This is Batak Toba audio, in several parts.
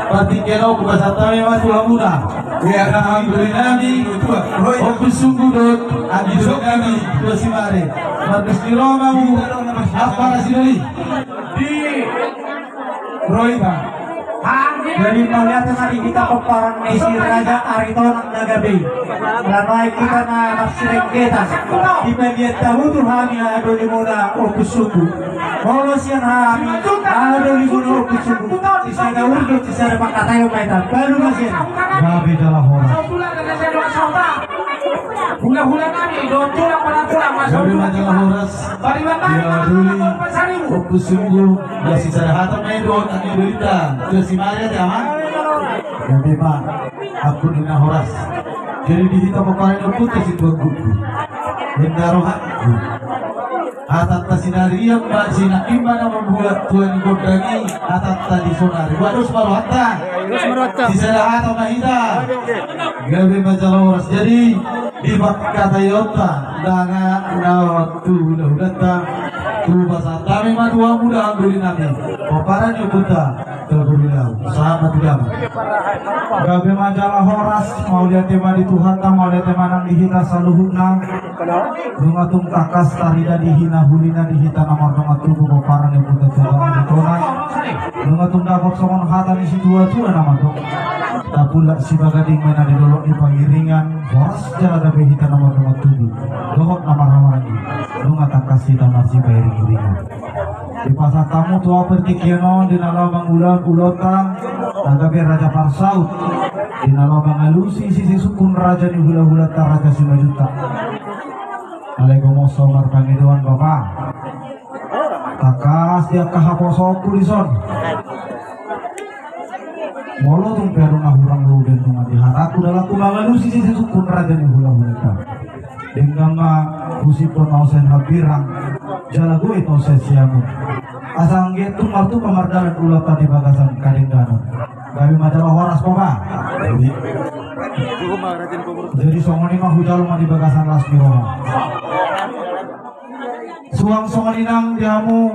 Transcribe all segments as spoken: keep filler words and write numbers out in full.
Partingkian on hupasahat hami ma tu hamuna. Ia, na anggi doli nami, Ompu Sunggu dohot anggi doli nami, Tua Simare. Margas ni roha ma hamu, ampara sidoli. Di Roiba. Jadi mauliate ma di hita pomparan ni si Raja Aritonang na gabe i. Alai hita na marsirenggetan, dipaliat hamu tu hami, anggi doli muna Ompu Sunggu. Molo sian hami, anggi doli muna Ompu Sunggu, sisada urdot, sisada pangkataion ma hita. Balu ma sian. Gabe jala horas. Hula-hula nami, dohot tulang, tulang, tulang, ma. Gabe ma jala horas. Ia doli Ompu Sunggu, ia sisada hata ma i dohot anggi dolita Tua Simare, ate amang. Gabe ma, ampun, na horas. Jadi di hita pomparan ni ompunta Situan Gukgu, ninna rohangku, hatanta sinari ma, sinari ma na mambuat tua ni gondang i, hatanta di sonari. Bah, dos ma rohanta. Sisada hata ma hita. Gabe ma jala horas. Jadi di pangkataionta, dang na tu hula-hulanta, hupasahat hami ma tu hamu, anggi doli nami, pomparan ni ompunta Taburulau. Sahat ma tu damang. Gabe ma jala horas, mauliate ma di Tuhanta, mauliate ma nang di hita saluhutna. Nunga tung tangkas tarida di hinaulina di hita na mardongan tubu, pomparan ni ompunta Tua Aritonang. Nunga tung dapot songon hata ni situa-tua na mandok: Tapulak sibagading ma na di dolok ni pangiringan, horas jala gabe hita na mardongan tubu dohot na marhahamaranggi. Nunga tangkas hita marsipairing-iringan. Dipasahat hamu tu ahu partingkian on di na laho mangulahon ulaonta na gabe raja parsaut, di na laho mangalusi sisungkun raja ni hula-hulanta, Raja Simanjuntak. Alai gomos ho marpangidoan, Bapa. Tangkas di angka haposoonku dison. Molo tung pe adong na hurang lobi nunga di hatangku dalanku mangalusi sisungkun raja ni hula-hulanta, denggan ma husiphon ahu sian hambirang, jala goit ahu sian siamun. Asa anggiat tung martupa mardalan ulaonta di bagasan kadengganon. Gabe ma jala horas, Bapa. Jadi songon i ma hujalo ma di bagasan las ni roha. Suang songon i nang di hamu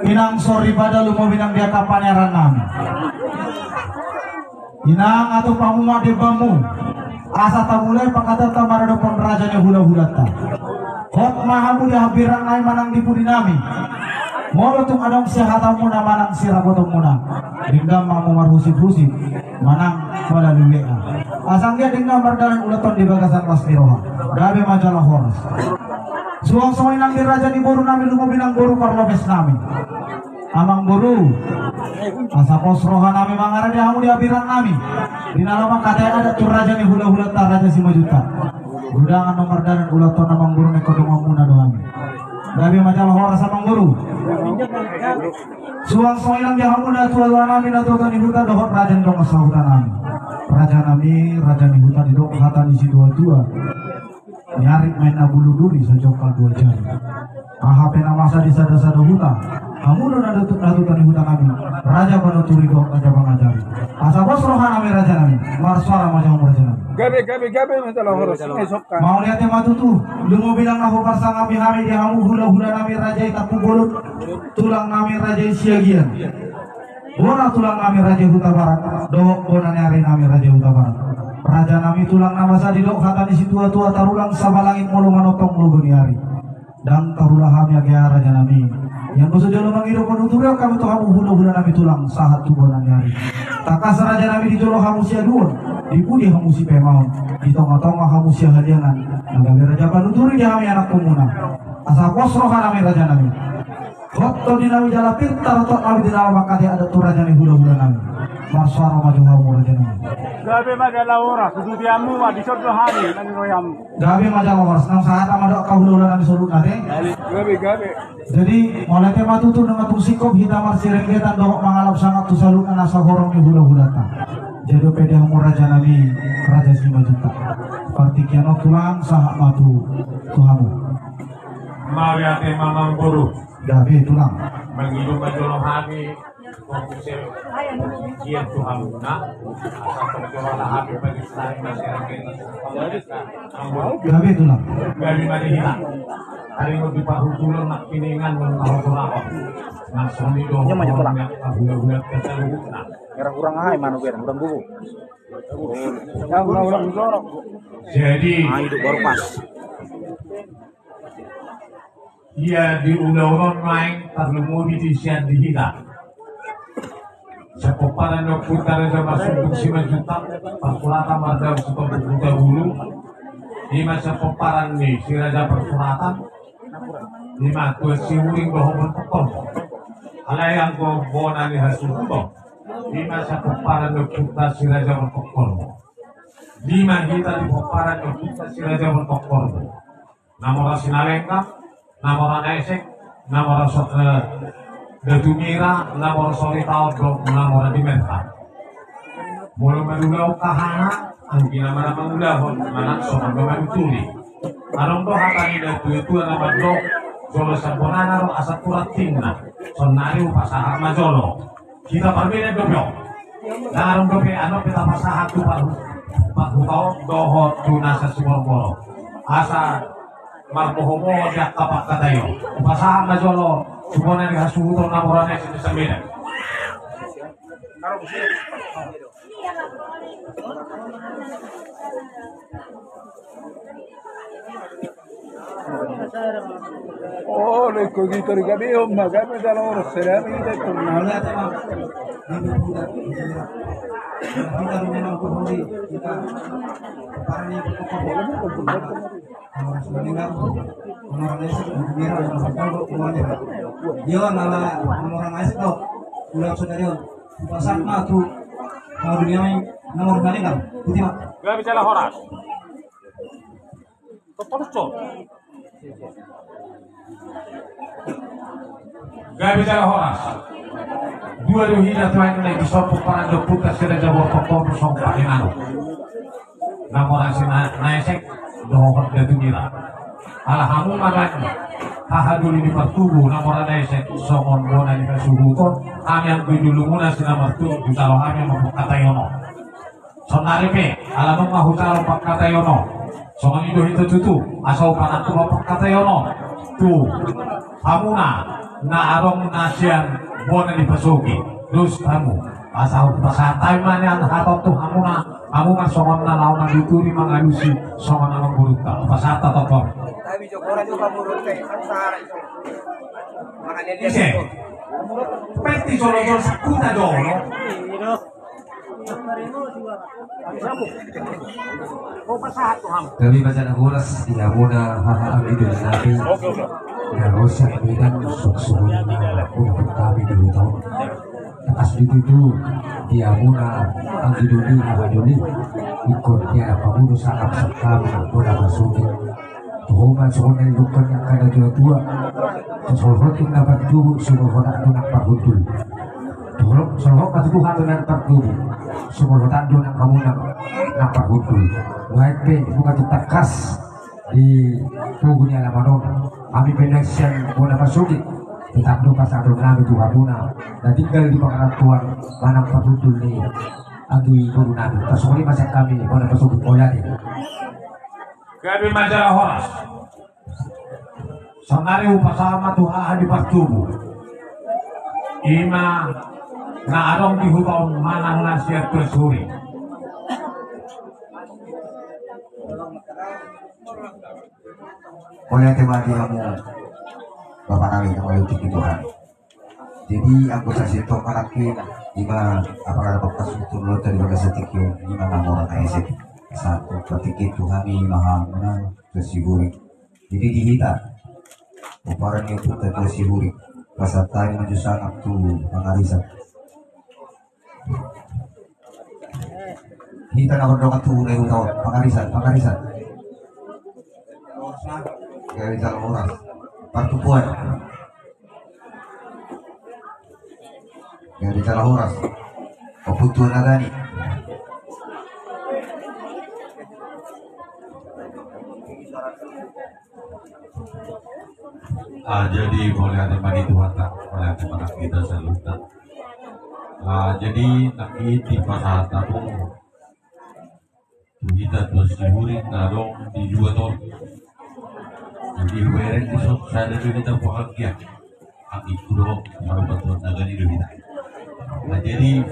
inang soripada, lumobi nang di angka panearan nami. Inang, atup hamu ma dembanmu asa tamulai pangkataionta maradophon raja ni hula-hulanta. Hot ma hamu di hambirang nami manang di pudi nami. Molo tung adong sihatamuna manang sirapotonmuna, denggan ma hamu marhusip-husip manang melalui W A. Asa anggiat denggan mardalan ulaonta di bagasan las ni roha. Gabe ma jala horas. Suang songon i nang di raja ni boru nami, lumobi nang boru parlopes nami. Amangboru, asa pos roha nami mangarade hamu di hambirang nami, di na laho mangkatai adat tu raja ni hula-hulanta, Raja Simanjuntak. Undangan ma mardalan ulaonta, Amangboru, na ingkon donganmuna do hami. Gabe ma jala horas, Amangboru. Suang songon i nang di hamu natua-tua nami, natua-tua ni huta dohot raja ni dongan sahuta nami. Raja nami, raja ni huta, didok hata ni situa-tua: Ni arik ma inna bulu duri, sajongkal dua jari. Aha pe na masa di sada-sada huta, hamu do natua-tua ni huta nami, raja panuturi dohot raja pangajari. Asa pos roha nami, raja nami, marsuara ma jo hamu, raja nami. Gabe, gabe, gabe ma jala horas. Mauliate ma tutu, lumobi nang na huparsangapi hami di hamu hula-hula nami, raja i Tampubolon, tulang nami, raja i Siagian. Bona tulang nami, raja i Hutabarat, dohot bona ni ari nami, raja i Hutabarat. Raja nami, tulang na masa, didok hata ni situa-tua: Tarulang sabalangit molo manongtong logo ni ari. Ndang tarula hami age aha, raja nami. Ianggo so jolo mangido panuturion hami tu hamu hula-hula nami tulang sahat tu bona ni ari. Tangkas, raja nami, di jolo hamu siaduon, di pudi hamu sipaimaon, di tonga-tonga hamu sihaliangan, na gabe raja panuturi di hami anakkonmuna. Asa pos roha nami, raja nami. Hot tondi nami jala pintar otot nami di na laho mangkatai adat tu raja ni hula-hula nami. Marsuara ma jo hamu, raja nami. Gabe ma jala horas, tutu di hamu ma, dison do hami, nang roham. Gabe ma jala horas, nang sahata ma dohot angka hula-hula nami saluhutna, ate. Gabe, gabe. Jadi mauliate ma tutu, nunga tung singkop hita marsirenggetan dohot mangalap sangap tu saluhutna na sahorong ni hula-hulanta. Jadi on pe di hamu, raja nami, Raja Simanjuntak. Partingkian on, tulang, sahat ma tu, tu hamu. Mauliate ma, Amangboru. Gabe, tulang. Mangido ma jolo hami, ia tu hamuna, asa tong jolo hami panisari masyarakat. Amangboru. Gabe, tulang. Gabe ma di hita. Ari mau di parhutulon nak piningan mau tahu berapa. Langsung di dohot. Ini maju pulang. Hula-hula kita luhutna. Merah kurang ai manu kira, kurang bubu. Jadi, ah, itu baru pas. Ia di ulaon on naeng tarlumobi di sian di hita. Sian pomparan ni ompunta Raja Marsundung Simanjuntak, parsuratan mardalan Sitompul Hutabulu. Ima sian pomparan ni si Raja Parsuratan. Ima Tuan Sihuring dohot Bortokkol. Alai anggo bona ni hasuhuton. Ima sian pomparan ni ompunta si Raja Bortokkol. Ima hita di pomparan ni ompunta si Raja Bortokkol. Na mora Sinalenggang, na mora Naesek, na mora so-, eh, Datumira, na mora Soritaon dohot na mora Dimerta. Molo madula on hahana, anggi na mana mangulahon, manang songon na manuturi. Adong do hata ni natuatua na mandok, jolo sian bonana ro asa tu rantingna, saonnari hupasahat ma jolo. Hita parbeda dope on. Ndang adong dope, adong pe tapasahat tu par-, parhutaon dohot tu nasa siborngin. Asa marmohomohon di angka pangkataion. Hupasahat ma jolo tu bona ni hasuhuton na mora Naesek di Sambeda. Oh, leko gitar gabe on ma gabe jala horas sedang kita itu. Dia nama orang Naesek do. Ulang saudari on. Pasak ma tu. Kalau dunia main nomor Sinalenggang. Putih ma. Gabe jala horas. Totol so. Gabe jala horas. Dua do hita tu aek na di sopo paran do puta sira jabo totol so pakai anu. Na mora Sina-, Naesek dohot Datumira. Ala hamu marani. Haha dulu di partubu na mora Naesek songon bona ni hasuhuton. Hami anggo dulu muna sina martubu salo hami mamungkatai ono. Saonnari pe, ala nunga hujalo pangkataion on. Songon i do hita tutu, asa hupanantu ma pangkataion on. Tu hamuna, na adong na sian bona ni pasoki. Dos hamu, asa hupasahat hami ma nian hata on tu hamuna, hamu ma songon na laho manuturi mangalusi, songon na mangurutta. Hupasahat hata on tu hamu. Ise. Peti jolo-jolo sakuta jolo. Gabe ma jala horas di hamuna haha anggi doli nami. Na ro sian Medan suksuk ni hamuna hami di huta on. Tangkas di tutu di hamuna anggi doli haha doli. Ingkon dia na pamuno sangap sangkap bona masuk. Toho ma songon na nidok ni angka na tua-tua. Sumolhot do na partubu, sumolhot do na parhundul. Toho, sumolhot ma tutu hata na partubu, sumolhot do na hamuna na parhundul. Baen pe, bukan tu tangkas di pogu ni alaman on. Hami pe na sian bona pasogit. Tetap do pasahaton nami tu hamuna. Na tinggal di pangarantoan manang parhundul ni anggi boru nami. Pasogit ma sian hami bona pasogit. Mauliate. Gabe ma jala horas. Saonnari hupasahat ma tu haha di partubu. Ima na adong di huta on manang na sian Tuan Sihuring. Mauliate ma di hamu bapa nami na mauliate di Tuhan. Jadi anggo sasintong manangkin ima apala na pangkas utur lo tadi bagas satikio ima na mora Naesek. Satu patikit tu hami ima hamuna Tuan Sihuring. Jadi di hita pomparan ni ompunta Tuan Sihuring. Pasahat hami ma jo sangap tu pangarisan. Hita na mardongan tu na i taon pangarisan, pangarisan. Gabe jala horas. Partubuan. Gabe jala horas. Ompunta na dani. Ah, jadi mauliate ma di Tuhanta, mauliate ma di hita saluhutna. Ah, jadi nangkin dipasahat hamu tu hita Tuan Sihuring na adong di luat on. Dibereng di son sada do hita panganggian. Anggi kudo, harupat tu naga ni do hita. Nah, jadi,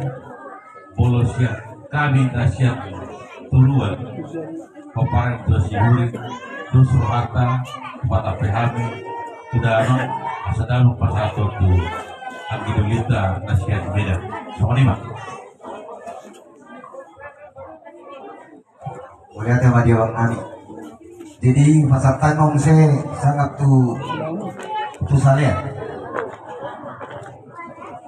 molo sian hami na sian Toruan, paparan tu Sihurik, dos rohanta, patampe hami tu danon, asa danon pasahaton tu anggi dolinta na sian Medan. Songon i ma. Mauliate ma di abang nami. Jadi, pasahat ma muse sangap tu, tu salean.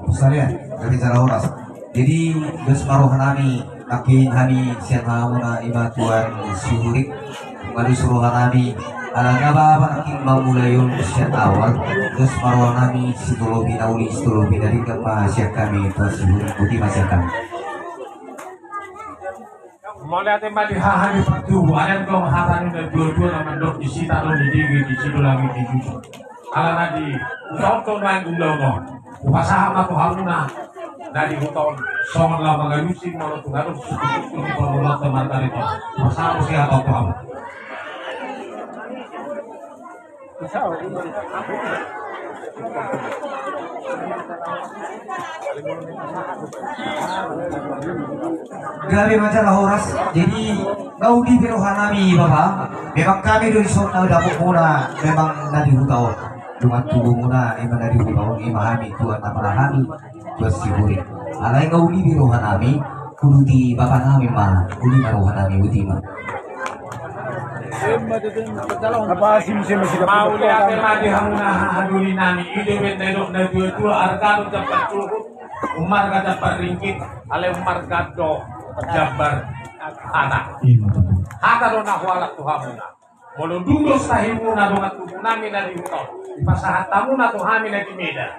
Tu salean, dari jala horas. Jadi, dos ma roha nami, nangkin hami sian hamuna i ma tuan Sihurik. Mandos roha nami, ala na bapa nangkin mamulai on sian awal. Dos ma roha nami, sitolopi na uli, sitolopi na denggan ma sian hami tuan Sihurik, boti ma sian hami. Mauliate ma di haha ni partubu, alai adong hata ni na dua-dua na mandok di sita do di digi di sido lagi di juju. Ala na di huta on do naeng ulaon on. Hupasahat ma tu hamuna na di huta on songon laho mangalusi molo tung adong sukusuku ni parmulaanta margariton. Hupasahat muse hata on tu hamu. Gabe ma jala horas. Jadi, nga uli be roha nami bapa. Memang hami do dison na dapot muna, memang na di huta on. Dongan tubu muna, memang na di huta on, i ma hami tuan na marhaha hami. Tuan Sihurik. Alai nga uli be roha nami, uduti bapa nami ma, uli ma roha nami, uduti ma. Mauliate ma di hamuna haha doli nami, i do umbahen na didok na dua-dua, arga do jambar suhut, ummarga jambar ringgit, alai ummarga do jambar hata. Hata do na hualap tu hamuna. Molo dung dos tahimuna dongan tubu nami na di huta on, dipasahat hamuna tu hami na di Medan.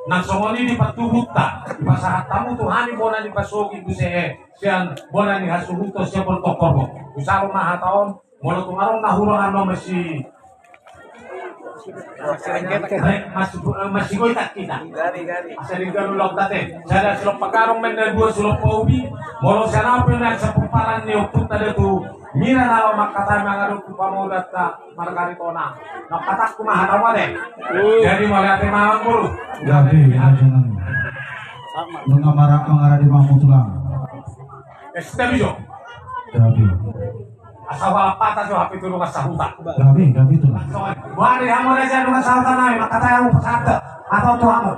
Nang songon i di partubunta, dipasahat hamu tu hami bona ni pasogi muse sian bona ni hasuhuton sian bolon tongkorbo. Husalo ma hata on, molo tung adong na hurang annon masi, masi, masigoitan hita. Asa denggan ulaonta te. Sada silompa garong ma na dua silompa ubi. Molo sian au pe na sapomparan ni ompunta do tu Mira na laho mangkatai mangadop tu pamoruonta margaritona. Nang patangku ma hatamu ate. Jadi mauliate ma amang boru. Gabe, gabe nang. Nunga mara mangarade ma hamu tulang. Esta bijo. Gabe. Asa hualap hata jo hape tu dongan sahuta. Gabe, gabe tulang. Boha di hamu raja dongan sahuta nami, mangkatai hamu pasahat hata on tu hamu.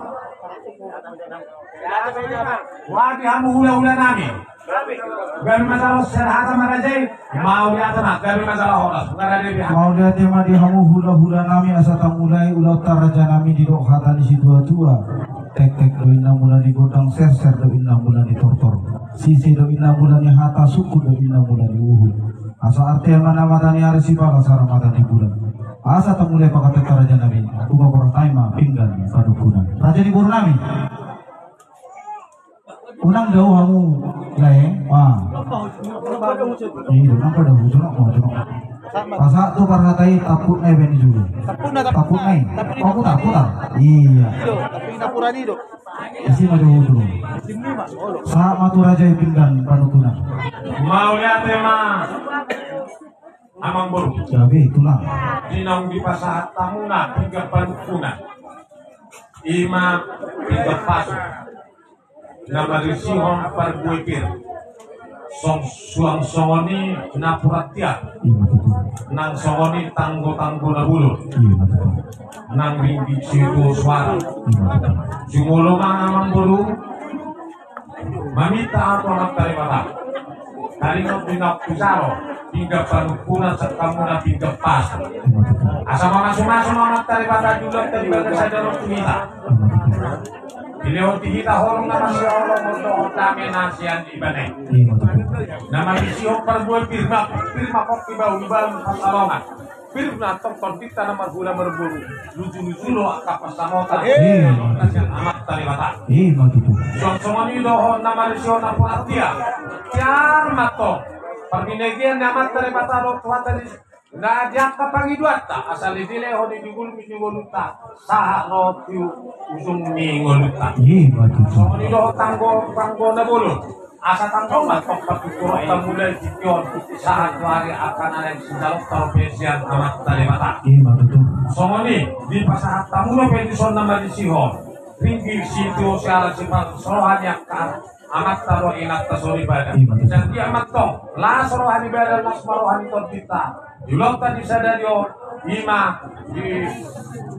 Boha di hamu hulahula nami. Gabe ma jala horas, sada hata ma raja i. Mauliate ma, gabe ma jala horas. Mauliate ma di hamu hulahula nami, asa tamulai ulaonta raja nami didok hata ni situatua. Tektek do inna mula ni gondang, serser do inna mula ni tortor. Sise do inna mula ni hata, sungkun do inna mula ni uhum. Asa artea ma na mata ni ari, sipala sara mata ni bulan. Asa tamulai panganteonta raja nami, hupaborhat hami ma pinggan panungkunan. Raja ni boru nami. Unang dao hamu lae. Ah. Iya, unang pada hujur, unang pada hujur. Pasahat tu parhata i, tampukna i baen di julu. Tampukna, tampukna. Tampukna i. Oh, putar, putar. Iya. Isi ma dao hujur. Sahat ma tu raja i pinggan panungkunan. Mauliate ma. Amang boru. Gabe, tulang. Di naung dipasahat hamuna pinggan panungkunan. I ma pinggan pasu. Na marisihon parbue pir. Song, suang songon i napuran tiar. I ma tutu. Nang songon i tanggotanggo na bolon. I ma tutu. Nang ringgit sitio suara. I ma tutu. Jumolo ma amang boru. Maminta ampun amanta Debata. Taringot di na hujalo, pinggan panungkunan, sian hamuna pinggan pasu. Asa mamasumasu ma amanta Debata di ulaonta di bagasan joro tu hita. Dilehon di hita holong na marsiholong, dohot dame na sian Ibana i. Na marisihon parbue pir ma, pir ma pongki, bahulbahul pansalongan. Pir ma tongtong di hita na marhula marboru, lujuluju do angka pansamotan. Iya. Amanta Debata. Iya, ma tutu. Songon i dohot na marisihon napuran tiar. Tiar ma tong. Parbinotoan ni amanta Debata dohot Tuhanta di na di angka pangidoanta, asa dilehon i di ngolu ni ngolunta, sahat ro tu ujung ni ngolunta. Iya, ma tutu. Songon i dohot tanggotanggo na bolon. Asa tangkas ma tong patuturonta mulai tingki on sahat tu ari angka na naeng sijaloonta dope sian Amanta Debata. Ima tutu. Songon i dipasahat hamu dope dison na madisihon. Ringgit sitio siala sipansorohan ni angka amanta dohot inanta soripada. Ima tutu. Sian dia ma tong las roha ni badan, las ma roha ni tondinta. Di ulaonta di sadari on, ima di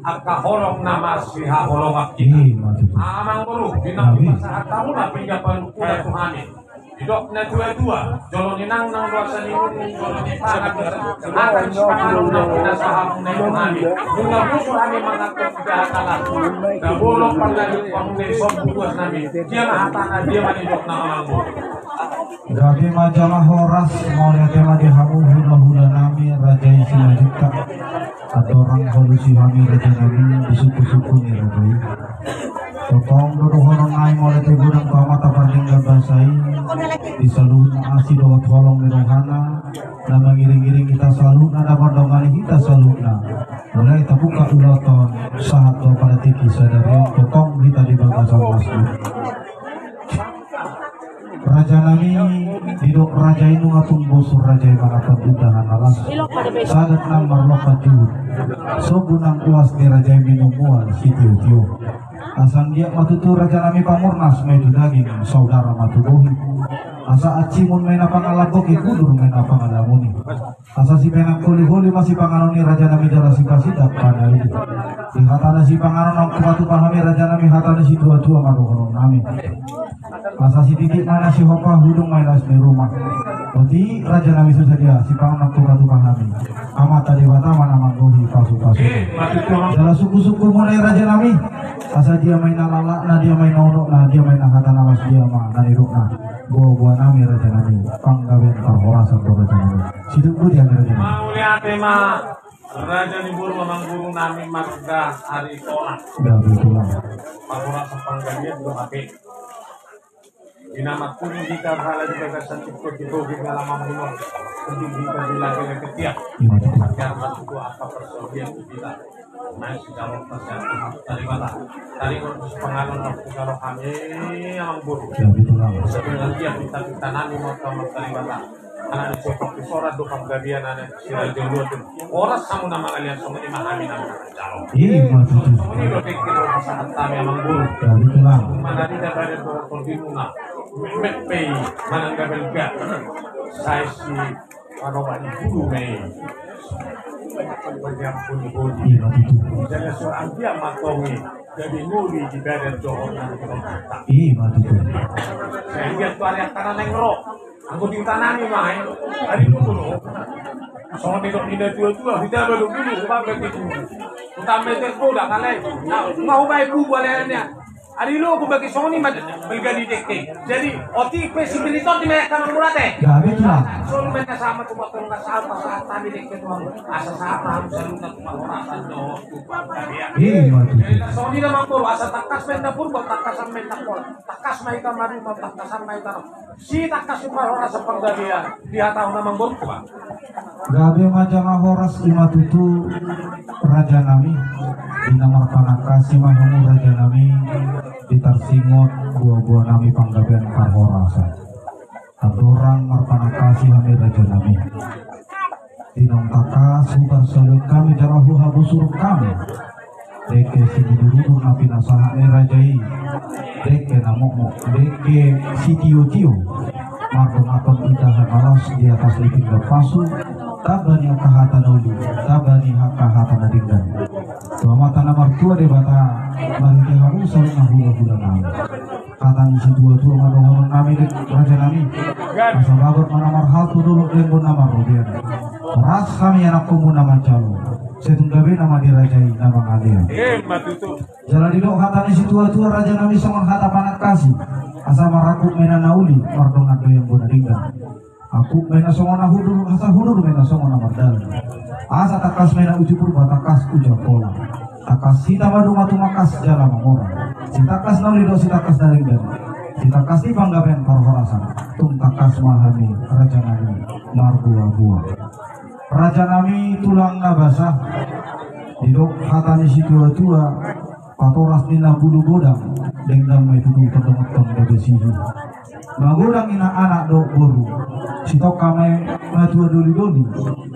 angka holong na masihaholongan hita. Ima tutu. Amangboru, di na dipasahat hamu na pinggan panungkunan tu hami. Didok na tuatua, jolo ni nangnang do asa ni nungnung, jolo ni pangan do asa ni nungnung, hata ni sipanganon na pinasahat hamu na i tu hami. Nunga bosur hami mangantusi hata. Tabolon panggabean hamu na i, sombu tuas nami. Dia ma hatana, dia ma nidokna, amangboru. Gabe ma jala horas, mauliate ma di hamu hulahula nami, Raja i Simanjuntak. Andorang hualusi hami raja nami di suku-suku ni raja i. Tongtong do dohonon nami mauliate godang tu Amanta Pardenggan Basa i, di saluhutna asi dohot holong ni rohana, na mangiring-iring hita saluhutna, na mandongani hita saluhutna. Mulai tabuka ulaonta on sahat tu pada tingki sadari on, tongtong hita di bagasan las i. Raja nami, didok raja i nunga tung bosur raja i mangantusi indahan na las. Sadat nang marlompan juhut. Sombu nang uas ni raja i, minum mual sitio-tio. Asa anggiat ma tutu raja nami pamurnas ma i tu daging, saudara ma tu bohi. Asa ancimun ma i na pangalambok i, gudur ma i na pangalamuni. Asa sipeanan holi-holi ma sipanganon ni raja nami jala sipasida panaido. Di hata na sipanganon na tupa-tupa hami raja nami, hata ni situa-tua ma dohonon nami. Asa sititik ma na sihompa, hudung ma i las ni ruma. Boti raja nami, so sadia sipanganon na tupa-tupa hami. Amanta Debata ma na manggohi pasu-pasu. Jala sungkun-sungkunmuna i raja nami. Asa dia ma i na lalakna, dia ma i na unokna, dia ma i na hata na las, dia ma na nidokna. Boa-boa nami raja nami, panggabean parhorasan do raja nami. Sidung budi hami raja nami. Mauliate ma raja ni boru, amangboru nami marga Aritonang. Gabe tulang. Parhorasan panggabean do hape. Di na mangkuri hita hala di bagasan tingki on, di togu ni alamanmuna on. Unduk hita di lage-lage tiap. Ima tutu. Angka parsaoran di hita. Naeng sijaloonta sian Amanta Debata. Taringot tu sipanganon na hujalo hami, amangboru. Gabe tulang. Sebenarna pinta-pinta nami ma tu Amanta Debata. Anak ni sopot tu soran do panggabean anak si raja uluan tu. Horas hamu na mangalean, songon i ma hami na manjalo. Ima tutu. Songon i do tingki na pasahat hami, amangboru. Gabe tulang. Manang di na badan dohot tondimuna. Memet pe i manang gabe ga. Sai si Manoba ni bulu ma i. Ima tutu. Jadi so anggiat ma tong i jadi ngoli di badan dohot na di tondinta. Ima tutu. Sai anggiat tu ari angka na naeng ro. Anggo di huta nami ma i. Ari dulu. Songon nidok ni na tua-tua, huta baru dulu, huta baru dulu. Huta meter boda kalai. Nah, ma hubai bubu alai nian. Ari lo ku bagi songon i ma balga ni dengke. Jadi otik pe si Beliton di meja kanan murate. Gabe tulang. Solu meja sama tu motor nggak sama saat kami dengke tuang. Asa sama harus selalu tak cuma orang sando tu bangkaria. Ima tutu. Jadi songon i na mangkoro, asa tangkas main dapur, buat tangkasan main dapur. Tangkas main kamar, buat tangkasan main tanah. Sitangkas tu parhorasan panggabean. Dihatahon amang boru, Pak. Gabe ma jala horas, ima tutu raja nami. Di na marpanangkasi ma hamu raja nami. Di tarsingot boa-boa nami panggabean parhorasan. Andorang marpanangkasi hami raja nami. Di naung tangkas huparsaulihon hami jala huhabosurhon hami dengke simudur-udur na pinasahat ni raja i. Dengke na mokmok, dengke sitio-tio. Mardongankon indahan na las di atas ni pinggan pasu. Tamba ni angka hata na uli, tamba ni angka hata na denggan. Tu Amanta na martua Debata, marhite hamu saluhutna hula-hula nami. Hata ni situa-tua ma dohonon nami, raja nami. Asa bagot ma na marhalto, dolok denggan na marrobean. Horas hami anakkonmu na manjalo. Sai tung gabe nama di raja i na mangalean. Ima tutu. Jala didok hata ni situa-tua raja nami songon hata panangkasi. Asa marangkup ma i na uli, mardongan dohot angka na denggan. Angkup ma i na songon na hundul, asa hundul ma i na songon na mardalan. Asa tangkas ma i na uju Purba, tangkas uju Angkola. Tangkas hita maduma tumangkas jala mangora. Sitangkas na uli dohot sitangkas na denggan. Sitangkas ni panggabean parhorasan. Tung tangkas ma hami raja nami marboa-boa. Raja nami tulang na basa. Didok hata ni situa-tua. Patoras ni na bulu godang. Denggan ma i tutu pardongankon gabe sihi. Magodang ina anak dohot boru, sitongka ma i matua doli-doli,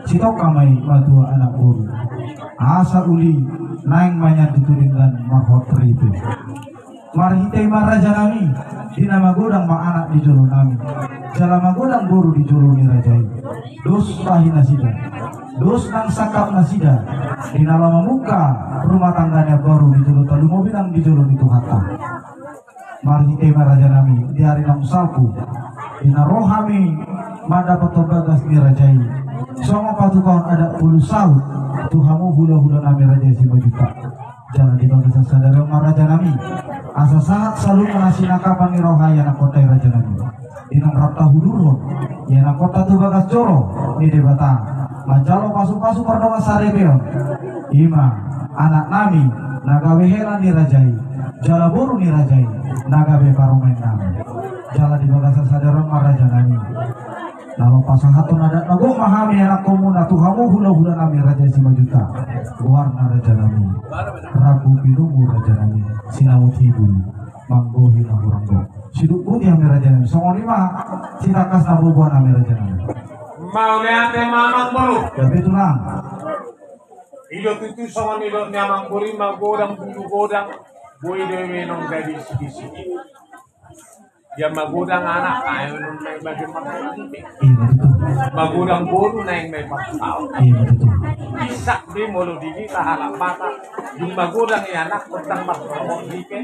sitongka ma i matua anak boru. Asa uli naeng ma nian tutu denggan marhot ripe. Marhite i ma raja nami, di na magodang ma anak di jolo nami, jala magodang boru di jolo ni raja i. Dos tahi nasida, dos nang sangkap nasida, di na laho mamungka rumah tangga na baru di jolo talu mobil nang di jolo ni Tuhanta. Marhite i ma raja nami, di ari naung salpu, di na ro hami mandapothon bagas ni raja i, songon patupaon adat pulu saut tu hamu hula-hula nami raja i Simanjuntak. Jala di bagasan sadari on ma raja nami, asa sahat saluhutna sinangkapan ni roha i anakhonta i raja nami. Di naung rap tahudurhon i anakhonta tu bagas joro ni Debata, manjalo pasu-pasu pardongan saripeon. I ma anak nami na gabe hela ni raja i, jala boru ni raja i na gabe parumaen nami. Jala di bagasan sadari on ma raja nami, na laho pasahathon adat na gok ma hami anakkonmuna tu hamu hula-hula nami raja i Simanjuntak. Goarna raja nami rambu pinumu raja nami, sinamot hibul manggohi na hurang gok. Sidok boti hami raja nami, songon i ma sitangkas na boboan hami raja nami. Mauliate ma amangboru. Gabe tulang. I do tutu songon nidok ni amangboru i, magodang bulu godang, boi do i menong gadis di sini. Ia magodang anak, naeng ma i bagaimana. Iya, betul. Magodang boru, naeng ma i pasaut. Iya, betul. Isak be molo di hita halak Batak, dung magodang i anak, ndang marhot ripe.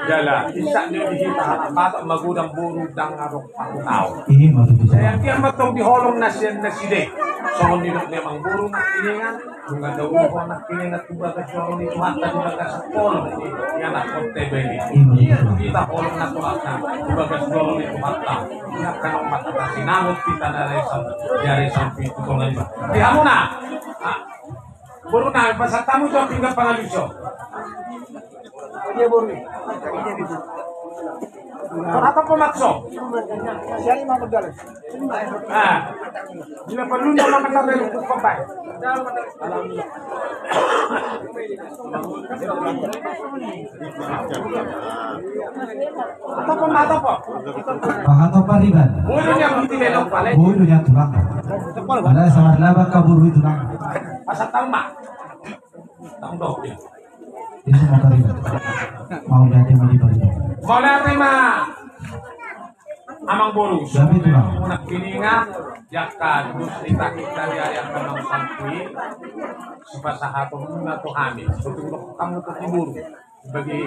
Jala isak be di hita halak Batak, magodang boru ndang adong pasaut. Iya, betul, betul. Sai anggiat ma tong di holong na sian nasida i. Songon nidok ni amangboru nangkiningan, nunga dao do ho nangkiningan tu bagas joro ni Tuhanta di bagas holong ni anakhonta i. Iya, hita holong na tu hata tu bagas joro ni Tuhanta. Ia kan on mata na sinamot hita na resam, ia resam pitu tonga lima. Di hamuna. Ah. Boru nami, pasahat hamu jo pinggan pangalusi on. Atap po makso. Ah. Bila perlu nama kata belu buka bai. Atap po, atap po. Pahatop pariban. Boru ni aku tidak tahu paling. Boru ni aku tulang. Ada sama laba kaburu itu nang. Pasahat hamu ma. Tanggung jawab dia. Itu mau pariban. Mauliate ma di pariban. Mauliate ma. Amangboru. Gabe tulang. Nangkiningan, jaka dos ni tangki tadi ayah kanang sampi. Sipasahaton na tu hami. Betul kamu tu timbul. Bagi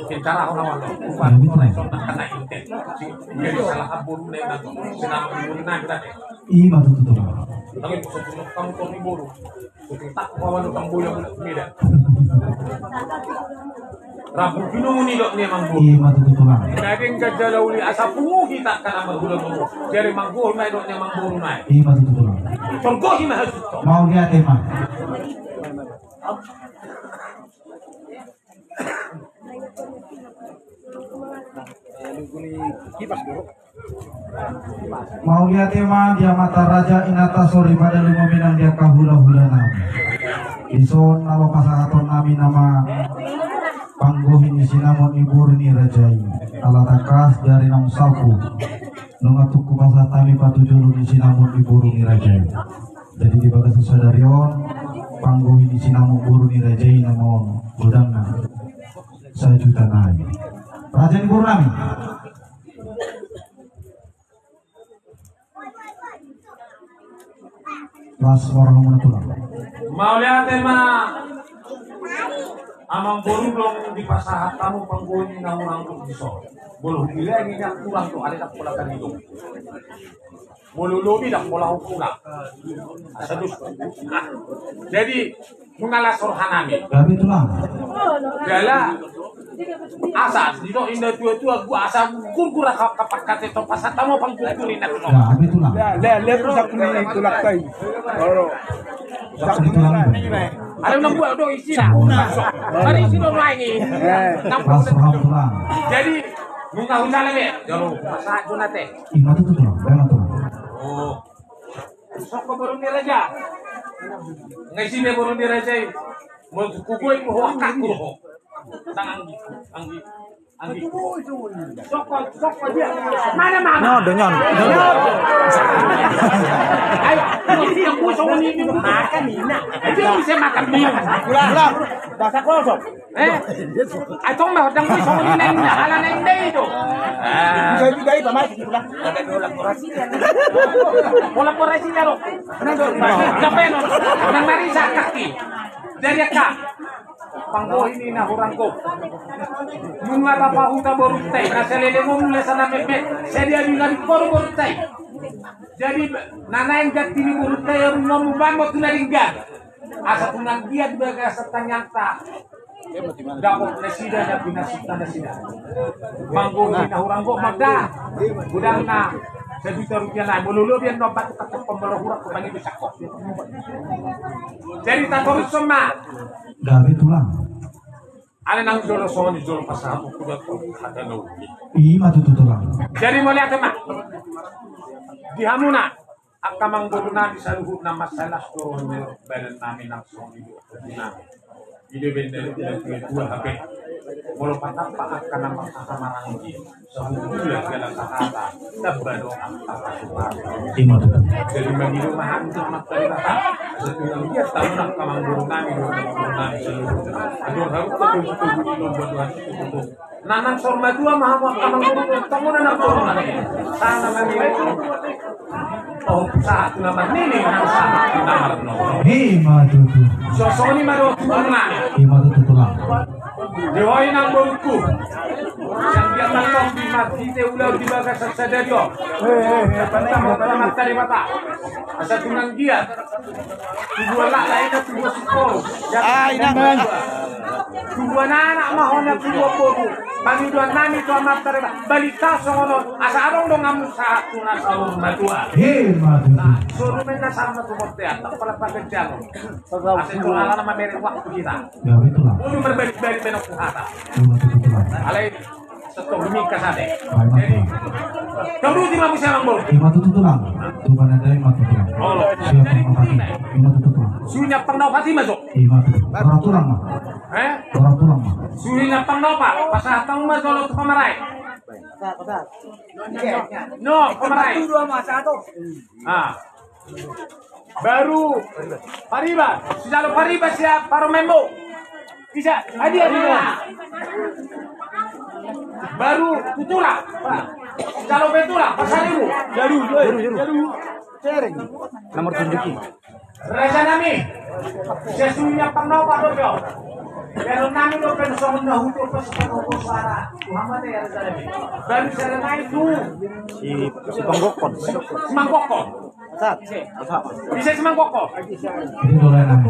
pencara hona walo. Upan kona ison na kena intek. Jadi salah boru na i na. Sinamot ni boru na i berarti. Ima tutu tulang. Tapi betul kamu tu timbul. Utak kawan utang boya bulat beda. Rambu pinumu nidok ni amangboru. Ima tutu tulang. Daging gajala uli asa pungu hita kan amangboru. Jadi manggohi ma nidok ni amangboru na i. Ima tutu tulang. Torgohi ma hasut. Mauliate ma. Mauliate ma di amanta raja, inanta soripada, lumobi nang di angka hulahula nami. Dison na laho pasahaton nami nama panggohi ni sinamot ni boru ni raja i. Ala tangkas di ari naung salpu nunga tung hupasahat hami patujolo ni sinamot ni boru ni raja i. Jadi di bagasan sadari on panggohi ni sinamot boru ni raja i nama on godangna sajuta nai. Raja ni boru nami. Las warahmatullahi. Mauliate ma. Amangboru, dung dipasahat hamu panggohi na hurang tu dison. Molo hubilangi na hurang tu ari na pola tadi tu. Molo lobi ndang pola hupula. Asa dos. Jadi nunga las roha nami. Gabe tulang. Jala asa didok inda tua-tua gua asa gurgur aka kapakate to pasahat hamu panggohi na tu. Gabe tulang. Ada na buat do isi. Mari si do lain i. Las roha tulang. Jadi nunga hujala be. Jalo pasahat jo nate. Ima tutu tulang. Ima tutu. Oh. Soko boru ni raja. Nga isi be boru ni raja i. Mau kugoi mau ho angka kuro ho. Tangan gitu, anggi, anggi. Soko, soko dia. Mana mama? Nyodo, nyodo, nyodo. Ayo, ini yang gua sama ini. Makan ini. Dia bisa makan dia. Pulang. Bahasa kosong. Eh? Atong mah dang bisa ini neng, ala neng deh itu. Bisa juga itu, Mas, pulang. Bola porasi jaro. Kenapa no? Nang marisa kaki. Dari kak. Panggohi ni na hurang ko. Nunga rap huta borunta i, na saleleng on mula sana mepet, sadia di ngari koru borunta i. Jadi na naeng ganti ni borunta i, rumahmu bambo tu na denggan. Asa tu nang dia di bagasan tangiangta. Dapot nasida na pinasukta nasida. Panggohi ni na hurang ko mada. Godang na sajuta rupiah na. Molo lobi an do batu katok pembolo hurang ko pangido sakko. Jadi tatorushon ma. Gabe tulang. Ale nang jolo songon i jolo pasahat hukuman tu hata na ugi. Ima tutu tulang. Jadi mauliate ma. Di hamuna angka amangboru nami saluhutna mansai las do roha ni badan nami nang songon i do tubu nami. Ido benda dua hape. Molo patampak angka na marhahamaranggi. Sahuhula jala sahata, tamba do angka pasupasu. Ima tutu. Jadi mangido ma hami tu Amanta Debata, asa tu nang dia tahu angka amangboru nami, dohot amangboru nami saluhutna. Adong harupa togutogu di lomba Tuhan itu. Nanang saur matua ma hamu angka amangboru, tonggo nanang boru nami. Sana nami itu. Pahompu sahat tu na marnini, nang sahat tu na marnono. Ima tutu. Songon i ma dohot tulang nami. Ima tutu tulang. Di ho inang borungku. Sian dia mantong di marhite ulaon di bagasan sadari on. Dapot ma tu Amanta Debata. Asa tu nang dia. Tubuan laklak inna tubuan singkoru. Ah, inang. Tubuan anak ma ho na tubuan boru. Pangidoan nami tu Amanta Debata. Balintang songon on. Asa adong donganmu sahat tu na saur matua. Ima tutu. Nah, suru menna sama tu montean. Tak pala pakai jalan. Asa tu alana mamere waktu kita. Ya, betul lah. Udah berbalik-balik menok hata. Ima tutu tulang. Alai setor mingka sate. Jadi kau dulu timbang bisa amangboru. Ima tutu tulang. Tuhan ada ima tutu tulang. Oh, jadi begini. Ima tutu tulang. Suhunya pernah pati masuk. Ima tutu. Orang tulang mah. Eh? Orang tulang mah. Suhunya pernah pak. Pasahat ma jolo tu pamarai. No, pamarai. Ah. Baru pariba, sijalo pariba sian parumaenmu. Bisa, hadiah dia. Baru tu tulang. Sijalo pe tulang, pasaribu. Jaru, jaru, jaru. Nomor tunjuki. Raja nami. Sesuhunya pernah pak dojo. Baru nami do pen songon na hutu pas suara. Muhammad ya raja nami. Baru saya naik tu. Si, si Panggokon. Mangkoko. Bisa semangkoko. Ini dolen nami.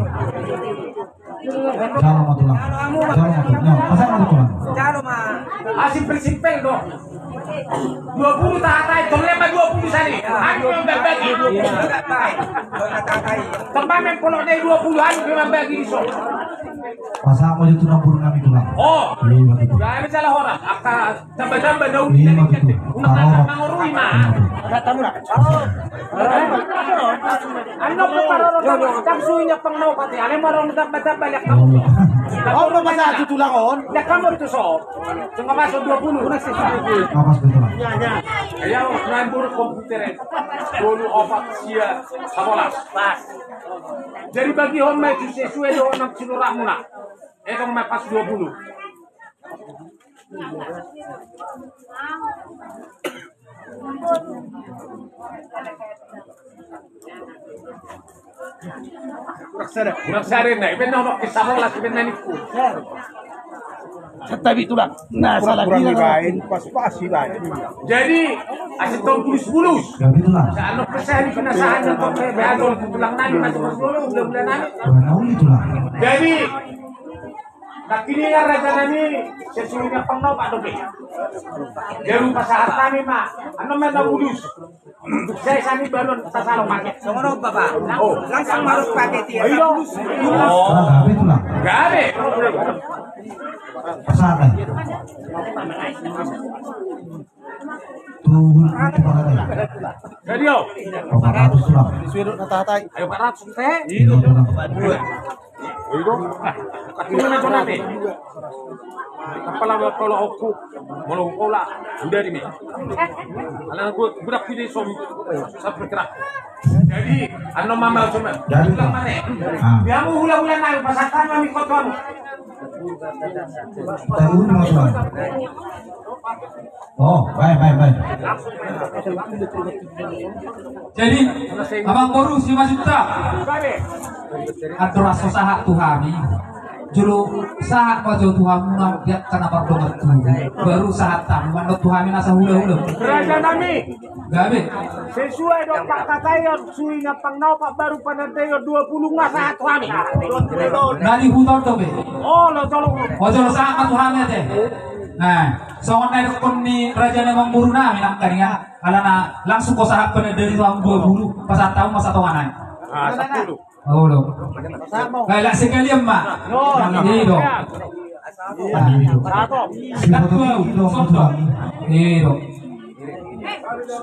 Jalo ma tulang. Jalo ma tulang. Pasahat ma tulang. Jalo ma. Ah, simpel-simpel do. Dua puluh tahatai, tong lema dua puluh sari. Aku yang bagi. Tempat main polok dari dua puluh an, aku yang bagi di so. Pasahat ma jo tu nang boru nami tulang. Oh. Iya, betul. Gak ada salah orang. Angka Tamba-tamba daun. Ima tutu. Unang parorot. Mangorui ma. Ima tutu. Annon pe parorot. Kan suhunya pernah pati. Ale marorot tamba-tamba lihat kamu. Oh, apa masa tu tulang on? Lihat kamu tu so. Tengah masuk dua puluh. Apa sebetulnya? Ya, main buruk komputer. Bolu opat sia sabolas. Pas. Jadi bagi hon ma itu sesuai dengan nang siluratmuna. Eh, kau ma pas dua puluh. Kurang sadar. Kurang sadar, nah, iben nonok ke sabolas, iben naniku. Satabi tulang. Nah, salah bilang. Pas-pas, iben. Jadi, asik tong bulus-bulus. Jadi, tulang. Saat nonok ke saya, di penasaran, nonok ke beadol, tulang nani, masuk-masuk dulu, bulan-bulan nani. Tulang, tulang. Jadi, Nangkiningan raja nami, sesuhunya pernah pak dope. Dia rupa sahat nami ma, annon ma na bulus. Saya sani balon tasalo pake. Songon on, Bapak. Oh. Langsung harus pakai dia. Ayo. Oh. Gabe tulang. Gabe. Pasahat. Tuhun itu berapa? Jadi, yo. Empat ratus tulang. Disuruh na tahatai. Ayo, empat ratus teh. Iya, tulang. Ayo, dong. Katanya nanti. Kepala tolok oku, molo pola, udah di me. Ala gue budak pilih som, sampai kerak. Jadi, anu mama cuma, jadi, ulang mana? Ah. Dia mau hula-hula naik, pasang tangan di kota. Tahu di mana? Oh, baik, baik, baik. Jadi, amang boru Simanjuntak. Andor so sahat tu hami. Jolo sahat ma jo tu hamuna, biar kana pardongan tu. Baru sahat hami, mandok tu hami nasa hula-hula. Raja nami. Gabe. Sesuai dong pakataion, suhi na pangnaopat baru panandaion dua puluh nga sahat tu hami. Na di huta on dope. Oh, lo jolo. Oh, jolo sahat ma tu hami ate. Nah, songon na didokkon ni raja na amang boru nami nangkaningan. Alana langsung ho sahat panandaion tu hami dua puluh, pasahat hamu ma satonga nai. Ah, sepuluh. Olo. Baiklah, sekalian ma. Yo. Ini do. Ini do. Satu, satu. Ini do.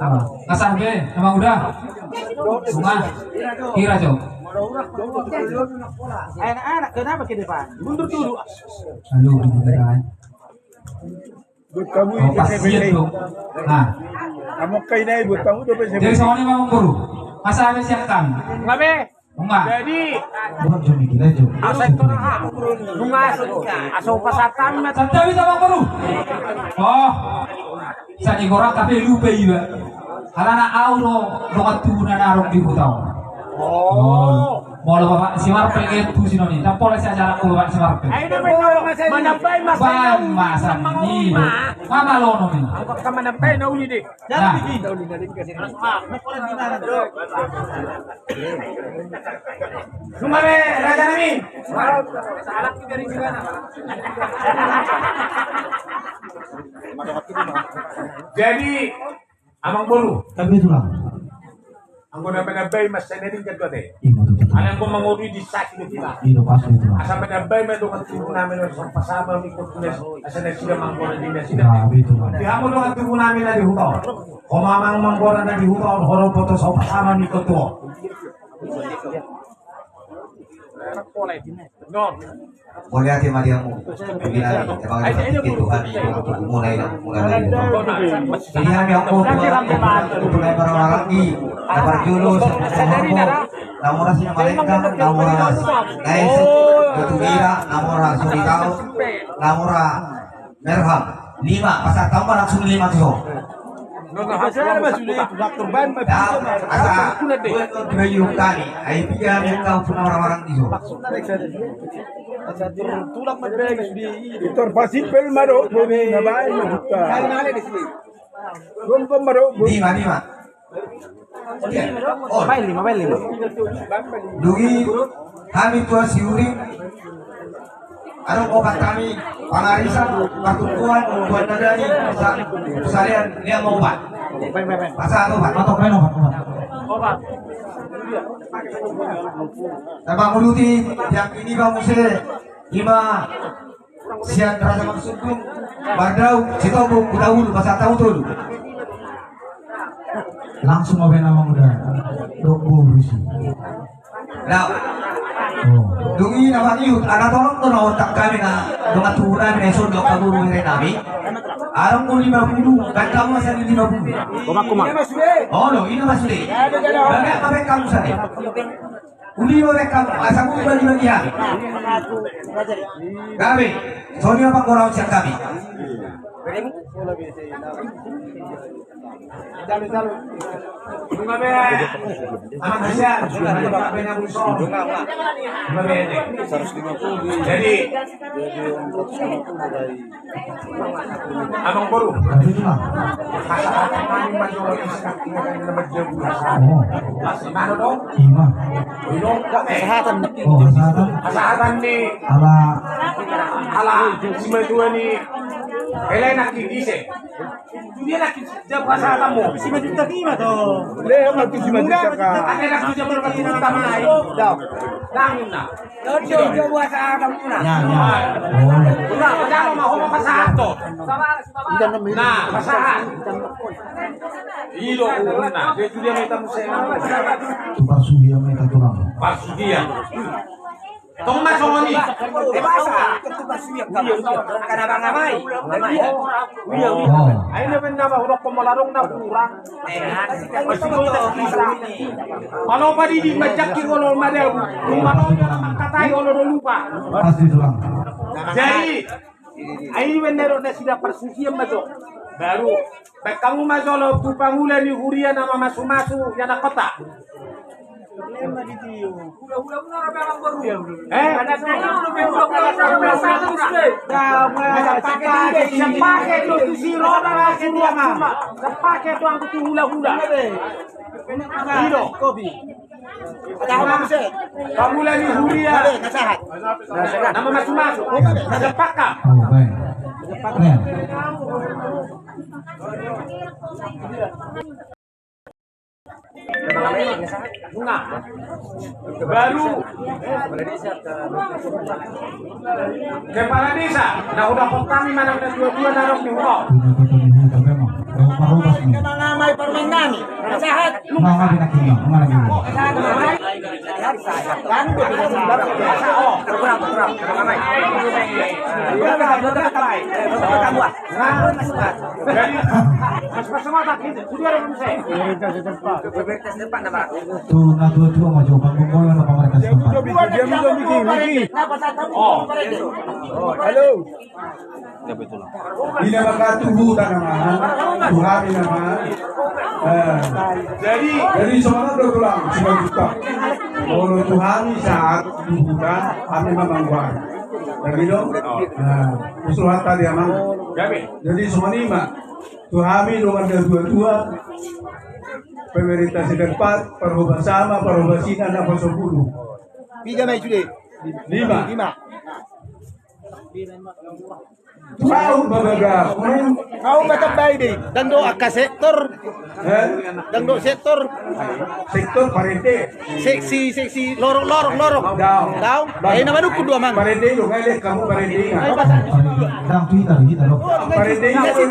Ah, kasar be, emang udah. Bunga. Kira, Cok. Anak-anak, kenapa kita, Pak? Mundur dulu. Halo, di daerah. Buat kamu. Oh, ini pas siap, Bang. Nah. Kamu kayak ini buat kamu tuh, Pak. Jadi, soalnya memang guru. Masa ada siapkan? Enggak, be. Enggak. Jadi, bukan cuma gila, Jo. Asa itu nah. Bunga, asa upas atam, Mat. Santabi sama guru. Oh. Sani gora kape lupa iba. Alana au do dongan tubu na naung di huta on. Oh. Molo bapak si Marpe itu sinoni. Tampol si acara ku bapak si Marpe. Ayo, namanya manambai masa. Bang, masa ini. Mama lono ni. Angkot ka manambai na uli deh. Nah. Sumare, raja nami. Jadi, amang boru. Tapi itulah. Anggo na manambai masa na dingkan tu ate. Ima tutu. Alana anggo mangolu di saki do kita. Ino pasti itu. Asa manambai ma dongan tubu nami na so pasama mikot tules. Asa nasida manggora di nasida. Nah, betul. Di hamu dongan tubu nami na di huta on. Ho ma amang manggora na di huta on, ho do poto so pasama mikot tuo. Mauliate ma di hamu. Pimpinan, emang ada titik Tuhan di dalam tubuhmu, na inang mula dari itu. Jadi hami anggo Tuhan, Tuhan, Tuhan, Tuhan, Tuhan, Tuhan, na parjolo, na mura si Malenggang, na mura Naesek, Batu Bira, na mura Suritao, na mura Merham. Lima, pasahat hamu ma langsung lima tu so. Asa, buat kau dibayung kami. Ai piga yang kau pernah orang-orang di so. Tor pasipel ma do, boni na baen ma buka. Gombong ma do, boni. Lima, lima. Baen lima, baen lima. Dung i hami tu Siuri. Adong opat hami, pangarisan, partumpuan, buat nadani, sa-, salean, nian ma opat. Pasahat opat, mantap, baen opat, opat. Tamba muduti, yang ini bang muse, ima, sian Raja Marsudung, Bardau, Sitombung, Hutaulu, pasahat hamu tolu. Langsung ma baen amang uda. Dok boru si. Nah. Oh. Dung i na mangihut, ala torop do na otak kami na dongan tubu nami na ison dok kaburu mere nami. Adong do lima puluh, kan kamu masih ada lima puluh. Koma, koma. Oh, lo, ini masuk deh. Banyak apa kamu sana? Uli do rek kamu, asa muli bagi-bagian. Gabe, songon i ma panggoraon sian kami. Gabe, anak sian, gabe na muson. Gabe, jadi, Amang boru. Pasahat nami ma jo i, na manjabu. Oh. Pas di mana do? Ima. Pasahat. Oh, pasahat. Pasahat ni. Ala. Ala simatua ni. Ele na ki ise. Dia na ki jabu pasahat mo. Simatua ni ma do. Le, ma tu simatua ka. Ada na ki jabu pasahat mo. Dangun na. Ya, ya. Oh. Nah, pasahat. I do, nah, dia tu dia meta musena. Tu parsudia meta tulang. Parsudia. Tong ma songon i. Ai na benda ba hudok pemolaron na kurang. Malopa didi manjangkir olo madabu. Malopa mangkatai olo do lupa. Jadi ai benda do nasida parsusian ma jo. Baru baen hamu ma jolo tu pangula ni huria na mamasumasu ia na kota. Eh? Sepake tu si roda na si dia ma. Sepake tu anggo tu hulahula. Ido. Pangula ni huria. Na mamasumasu. Sepaka. Baru kepala desa na hudapot hami manang na tua-tua na ro di huta. Mangamai parmen nami. Sahat. Tu na tua-tua ma jo, panggung bola na pamarkas tempat. Halo. Ina maka tu huta nama, tu hami nama. Eh. Jadi, jadi semangat do tulang, semangat juga. Kalau tu hami sahat tu huta, hami memang kuat. Jadi dong. Nah, usul hata dia mang. Jadi semangat. Tu hami dongan na tua-tua, pemerintah setempat, parhoba sama, parhoba sina, na pasopulu. Piga ma i sude? Lima. Lima. Mau babaga. Mau batambai be. Dang do angka sektor. Eh? Dang do sektor. Sektor parete. Seksi, seksi, lorong, lorong, lorong. Daong. Daong. Bang. Eh, nama dukun dua, Mang. Parende, lo, ngai lek kamu parende. Ayo, Pak. Dang, tu hita, hita, lo. Parende, iya, itu.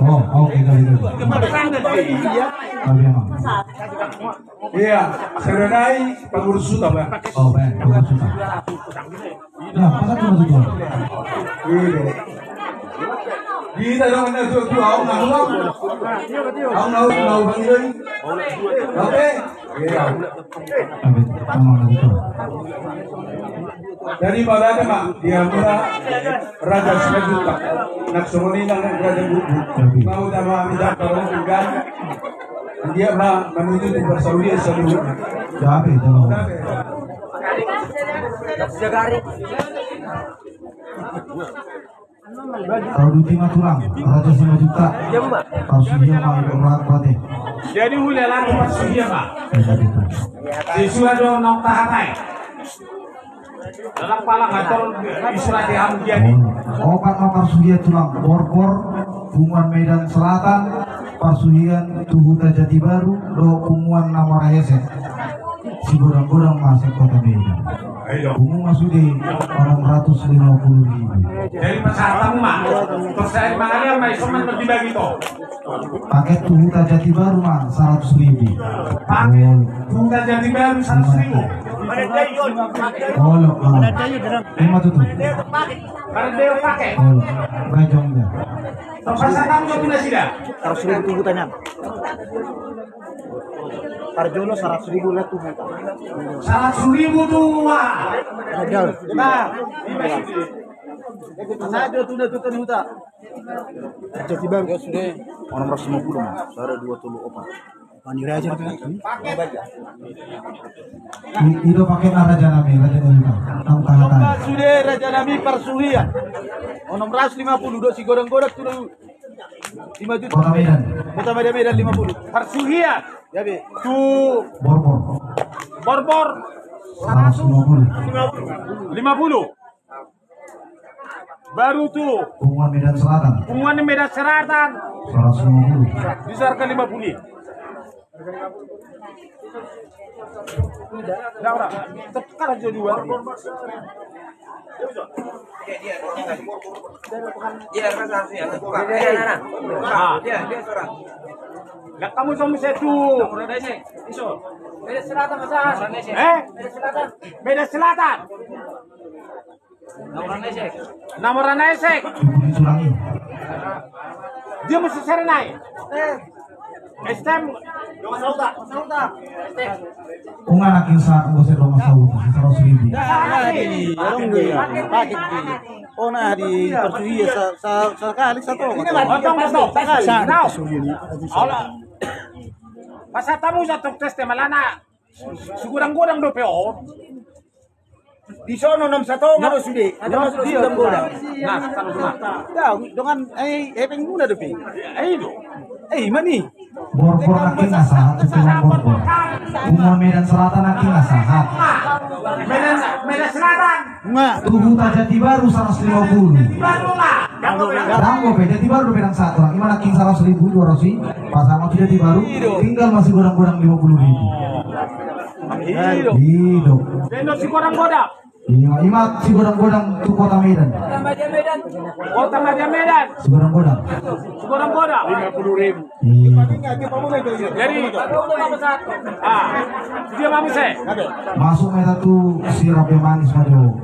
Oh, oke, kali itu. Iya. Kali, Mang. Iya, serenai pengurus suta, Bang. Oh, Bang, pengurus suta. Ya, pasal cuma tujuh. Iya. Di dalam mana tu, tu, au, nau, nau. Au, nau, nau, bang, ini. Oke. Iya. Dari mana tu? Dia mula Raja Simanjuntak. Nak semua ni nak Raja Bubu. Mau dah mau ambil dah kalau tinggal. Dia mah menuju di Pasaulia seluruh. Jadi, kalau Jagari. Tau duti ma tulang, Raja Simanjuntak. Parsuhian ma, Raja Pate. Jadi hula lagi parsuhian ma. Sisua do nong tahatai. Dalam pala ngator isura di hamu jadi. Opat ma parsuhian tulang, Borbor, Punguan Medan Selatan, parsuhian tu huta Jatibaru, do Punguan Namora Hesek. Sigodang-godang ma se kota Medan. Pungu ma sude enam ratus lima puluh ribu. Jadi pasahat hamu ma. Terus saya mangalian ma isoman bagi-bagi to. Paket tu huta Jatibaru ma seratus ribu. Paket tu huta Jatibaru seratus ribu. Olo, olo. Ima tutu. Olo. Bajong dia. Pasahat hamu ma tu nasida. Seratus ribu tu huta nian. Parjolo seratus ribu lah tu huta. Seratus ribu tu huta. Nah. Sajo tu na tu huta. Jatibaru. Sudah. Enam ratus lima puluh ma. Sada dua tolu opat. Pani raja tu. I-, ido paket na raja nami, raja nami. Tang tahatai. Sudah raja nami parsuhian. Enam ratus lima puluh do sigodang-godang tu. Lima juta. Kota Medan. Kota Medan, Medan lima puluh. Parsuhian. Ya, Be. Tu Borbor. Borbor. Seratus lima puluh. Lima puluh. Baru tu Punguan Medan Selatan. Punguan Medan Selatan. Seratus lima puluh. Di harga lima puluh. Ora, ora. Tekan aja dua. Iya, iya, iya. Nah. Iya, iya, suara. Lah, kamu sama saya tuh. Medan Selatan, Mas. Eh? Medan Selatan. Medan Selatan. Na mora na esek. Tulang i. Dia mesti serenai. Estem. Unga nakin sa, unga se dong sa uta, seratus ribu. Nah, nah, di, orang dia, paket di. Oh, nah, di persuhia sa, sa, sakali satu. Potong, potong. Sakali. Nah. Ola. Pas tamu satu tes te malana. Sugodang-godang dope on. Di sono enam satonga do sude. Ada masuk di sugodang-godang. Nah, kalau sudah. Ya, dengan, eh, hepeng muna dope. Eh, itu. Eh, ima ni. Borbor nakin na sahat, tu tulang Borbor. Unga Medan Selatan nakin na sahat. Medan, Medan Selatan. Tubuta Jatibaru seratus lima puluh. Dang dope, Jatibaru dope dang sahat orang. Ima nakin seratus ribu, dua ratus i. Pas sama tu Jatibaru, tinggal masih godang-godang lima puluh ribu. Ido. Ido. Ima, ima sigodang-godang tu Kota Medan. Kota Madya Medan. Sigodang-godang. Sigodang-godang. Lima puluh ribu. Iya. Jadi, ah, dia mami saya. Masuk meta tu Sirabe Manis ma jo.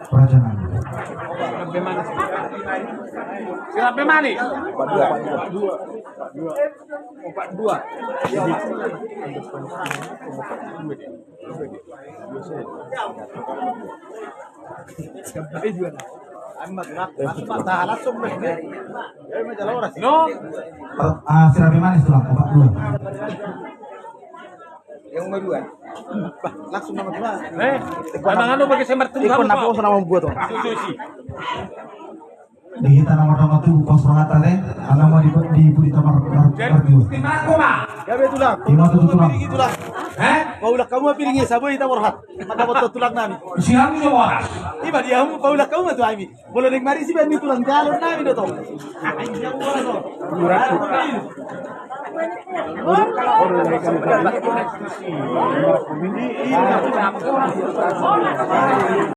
Rajanami. Sirabe Manis. Opat dua. No. Ah, Sirabe Manis tulang, opat dua. Yang nomor dua. Langsung nomor dua. Eh, emang anu pakai sembar tulang. Ikon apa nama buat tuh? Di hita nama nama tuh pas rata deh, nama di di budi tamar mar mar dua. Gabe tulang. Ima tutu tulang. Tulang. Eh? Paulak hamu ma piring i, saboi hita borhat. Mata boto tulang nami. Siang jo boras. Ima dia hamu paulak hamu ma tu hami. Molo deng marisi baen ni tulang jalo nami do to.